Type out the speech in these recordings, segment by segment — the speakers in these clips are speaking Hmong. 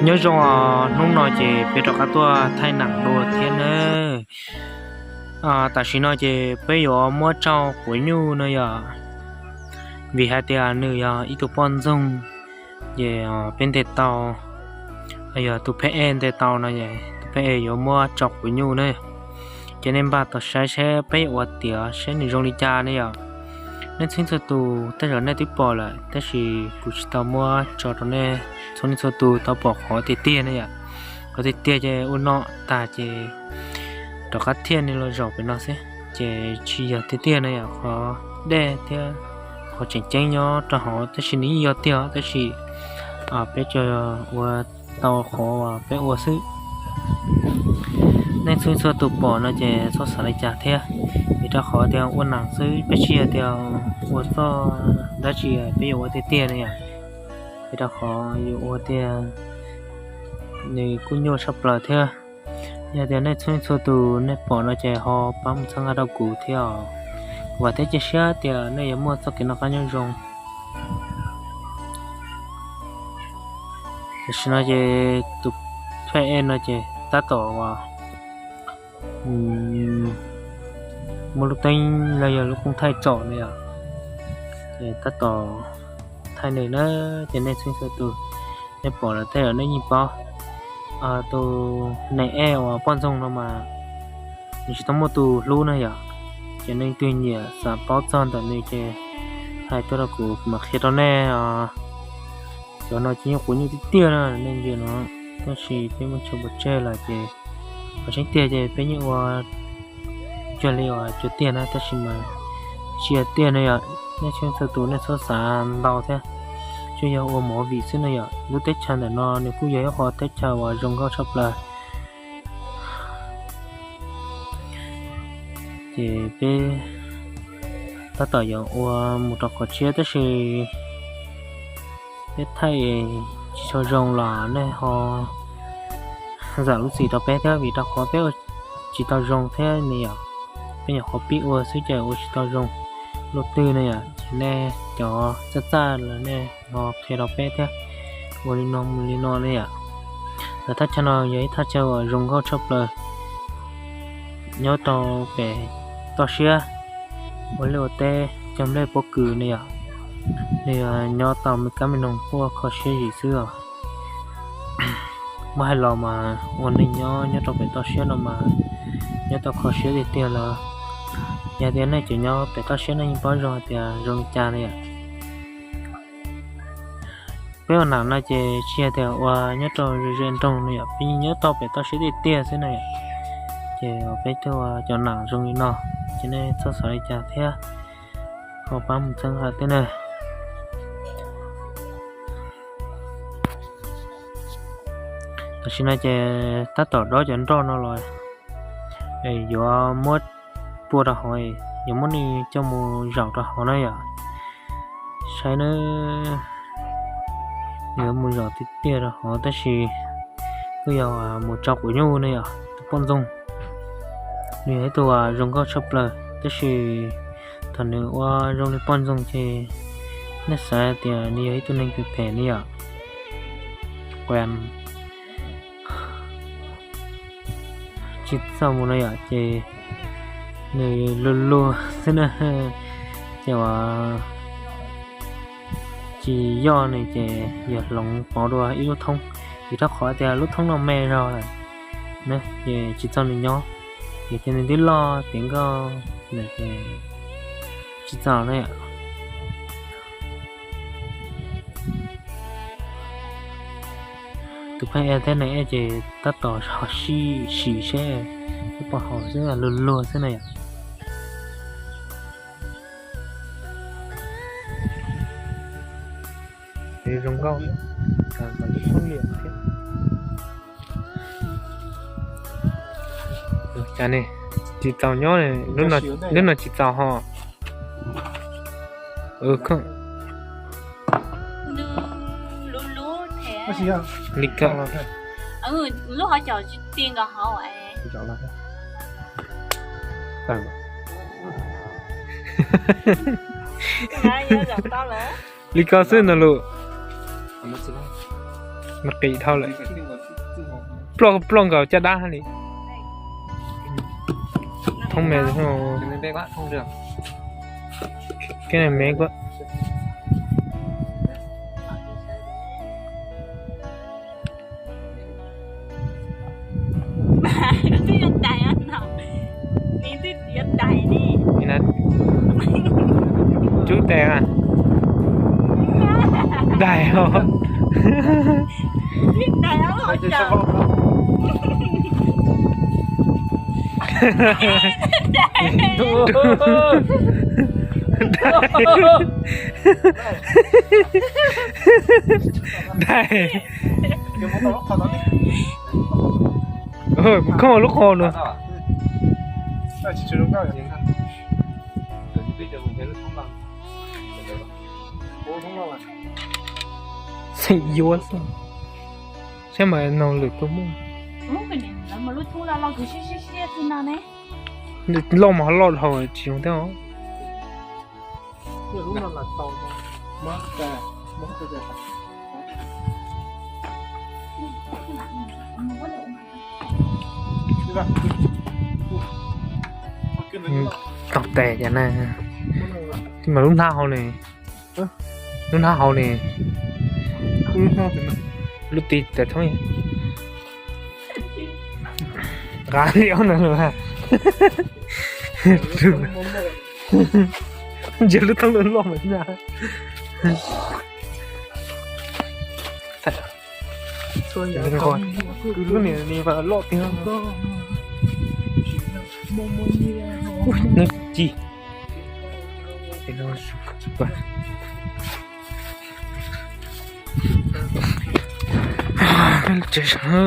Nyob zoo os, hnub no ces peb rov qab tuaj thaij nam dua thiab nawb. Tam sim no ces peb yuav muab tsau quav nyuj no yom, vim hais tias nws yog ib tug poj ntxoog, ces peb ntes tau, yog tus phab ej ntes tau no, tus phab ej yuav muab tsau quav nyuj na. Ces nej npaj tos saib seb peb yuav ua tiav seb nws zoo li cas ne yom. Nej txhua txhua tus tej zaum nej twb pom lawm, tab sis kuv tsis tau muab tso rau nej txhua leej txhua tus tau pom qhov tiag tiag ne yom. Qhov tiag tiag ces ua no tag ces rov qab thiaj li los zaum pem no xwb, ces tsis yog tiag tiag na yom. Qhov dej thiab qhov tseem ceeb nyob rau hauv, tab sis nws yeej yog tiag, tab sis peb tsuas ua tau qhov uas peb ua xwb. Nej txhua txhua tus pom no ces txhob xav li cas thiab, vim rau qhov tias ua nam xwb, peb tsis yog tias ua txoj dab tsi peb yuav ua tiag tiag na yom. Vim rau qhov yuav ua tiag nws kuj nyuaj tshaj plaws thiab. Yog tias nej txhua txhua tus nej pom no ces ho pab mus txhawb nqa rau kuv thiab os. Vam thiab cia siab tias nej yuav muaj txoj kev noj qab nyob zoo. Tam sim no ces tus phab ej no ces tab tom muaj lub teeb los yog lub koob thaij tsom no yom, ces tab tom thaij nws na. Ces nej txhua txhua tus nej pom lawm tej zaum nej yeej paub, tus neeg ej uas poj ntxoog no mas nws tsis tau muaj tus hlub na yom. Ces leej twg nyiam xav paub txog ntawm nws ces hais tuaj rau kuv, kuv mam qhia rau nej os. Cov no ces nyuj quav nyuj tiag tiag na, nej ntsia no, tab sis peb muab tso pov tseg lawm ces qhov tseeb tiag ces peb yeej ua cuag li uas cuag tiag na, tab sis mas tsis yog tiag na yom. Nej txhua txhua tus nej txhob xav ntau thiab, tsuas yog ua movie xwb na yom. Lub teb chaws ntawm no nws kuj yog ib qhov teb chaws uas zoo nkauj tshaj plaws. Ces peb tab tom yuav ua mus rau qhov tshiab, tab sis peb thaij tsis tshua zoo los nej ho zam lub txim rau peb thiab, vim rau qhov peb ua tsis tau zoo thiab ne yom. Peb nyuam qhuav pib ua xwb ces ua tsis tau zoo luaj twg ne yom, ces nej cov txaj txaj los nej ho qhia rau peb thiab. Ua li no mus li no ne yom. Lawv thaj chaw no yog ib thaj chaw uas zoo nkauj tshaj plaws, nyob rau pem toj siab ua liaj ua teb cog nplej pob kws ne yom. Nws nyob tau me kab me noog quaj kho siab zim xwb os. Muab hais los mas ua neeg nyob nyob rau pem toj siab no mas nyob tau kho siab tiag tiag los. Yog tias nej tseem nyob pem toj siab nej yeej paub zoo hais tias zoo li cas ne yom. Peb ua nam no ces tsis yog tias ua nyob rau ze ze nroog no yom, peb yeej nyob tau pem toj siab tiag tiag xwb na yom. Ces peb tuaj ua cov nam zoo li no, ces nej txhob xav li cas thiab, ho pab mus txhawb nqa thiab na. Tam sim no ces tab tom dob cov nroj no los, yuav muab pua rau hauv, yuav muab nws coj mus zaum rau hauv na yom. Saib na, yuav mus zaum tiag tiag rau hauv tab sis kuj yog mus tso quav nyuj ne yom, tus poj ntxoog. Nws yog ib tug zoo nkauj tshaj plaws tab sis thaum nws ua zoo li poj ntxoog ces nej xav tias nws yog ib tug neeg phem phem ne yom. Qas tsis txaus mus no yom, ces nws luag luag xwb na. Ces uas tsis yog nws ces yog hloov pauv dua ib lub thoob, vim rau qhov tias lub thoob no me zog lawm, ces tsis txaus nws nyob, ces nws twb loj tiav nkauj lawm ces tsis txaus na yom. Tus pheej ej thiab neeg ej ces tab tom ho sib sim seb twb pom haum xwb, luag luag xwb na yom. Zoo nkauj, cas ne, tsis txaus nyob, lub no tsis txaus ho. Li ko, li ko xwb ntag lauj. Nws qis dhau lawm. Ploj ploj nkaus caj dab li. Thoob me, koj me kuj. Cub tes a. Daig os. Daig. Khooj lub qhov no. Xeem yuav xwb. Saib mas no lwm tus muaj. Loj mas ho loj dhau tsis zoo thiab os. Tau tes cas na. Mas lub hnab hauv ne. Lub hnab hauv ne. Lub ti tes thoob. Nqa li ob no los. Ntsia lub thoob loj mas na. Lub niag ni mas loj tiag. Hnub ci. Tsev sab.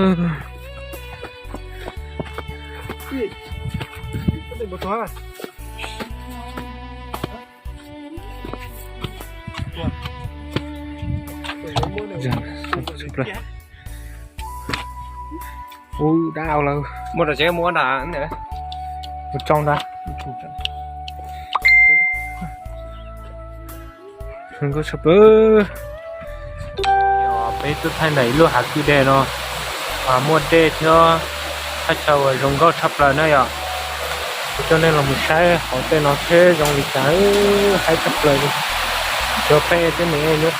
Ub, dab au lawm. Muaj rau tsev muab nrog mus tsoo nrog. Zoo nkauj tshaj plaws. Peb tuaj thaij ntawm ib lub hav kwj deg no, muaj dej thiab thaj chaw uas zoo nkauj tshaj plaws na yom. Kuv coj nej los mus saib hauv tej no thiab zoo li cas, haib tshaj plaws li. Cov peb thiab nws nyob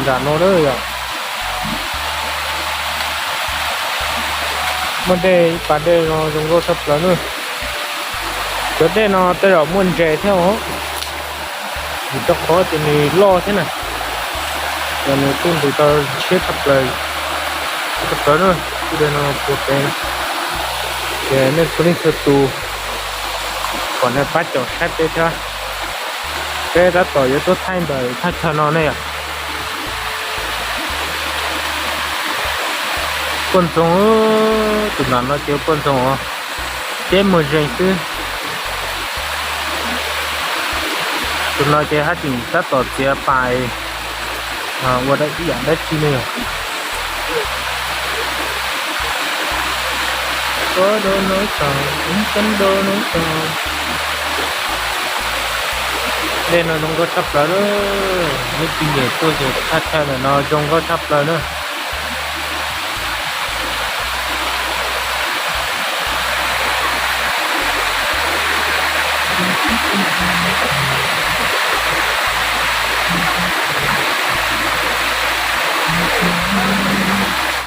nram no na yom. Muaj dej ib pas dej no zoo nkauj tshaj plaws na. Cov dej no tej zaum muaj ntses thiab os, vim rau qhov tias nws loj thiab na, ces nws kuj ntws tau siab tshaj plaws, tshaj plaws na. Kwj deg no puag pem, ces nej txhua leej txhua tus kom nej pab caum saib peb thiab. Peb tab tom yuav tuaj thaij ntawm thaj chaw no ne yom. Poj ntxoog, tus nram no ces poj ntxoog os, teb muag zeeg xwb. Tus no ces haj tseem tab tom txiav pas ua ib yam dab tsi ne yom. Dej no zoo nkauj tshaj plaws lawm, nej tus nyiam tuaj ces thaj chaw ntawm no zoo nkauj tshaj plaws na.